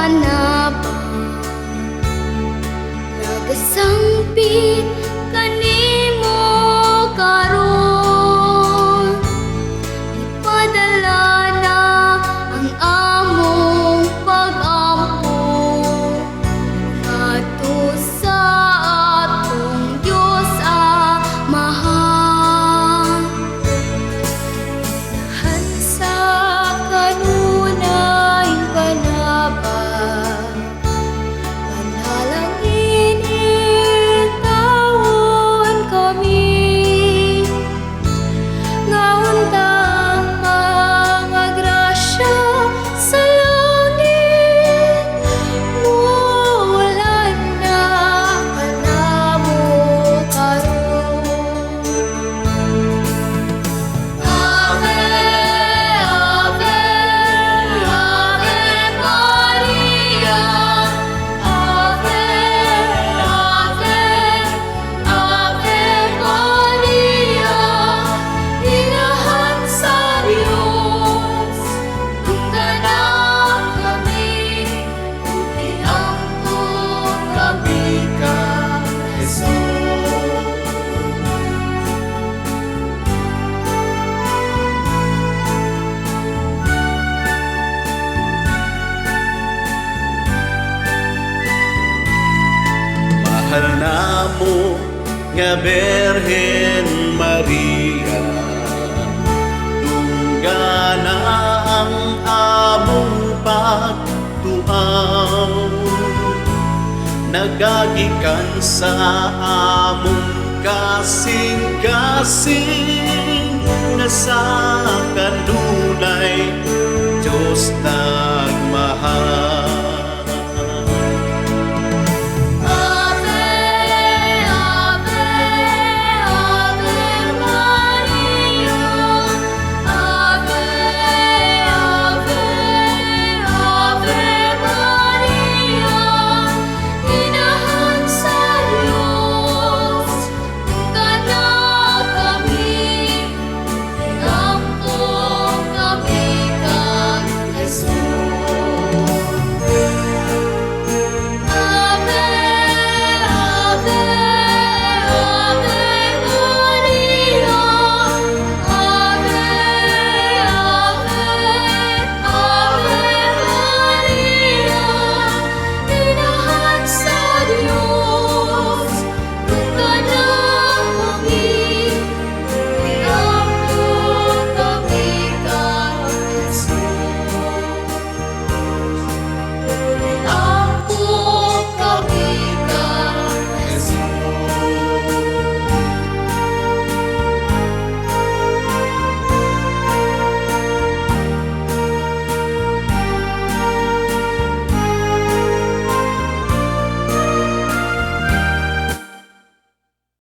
Panabang nagasangpit kanimo karon, ipadala na ang among pag-ampo ngadto sa atong Dios Amahan. Inahan sa kanunay panabang, panalangin intawon kami nga untang mga grasya sa langit mulan na kanamo karon. Ave, Ave, Ave Maria. Ave, Ave, Ave Maria. Inahan sa Dios, dunggana kami, ug iampo kami Ka Jesus. Mahal namo nga Birhen Maria, dunggana ang among pagtuaw. Nagagikan sa among kasing-kasing nga sa kanunay Diyos na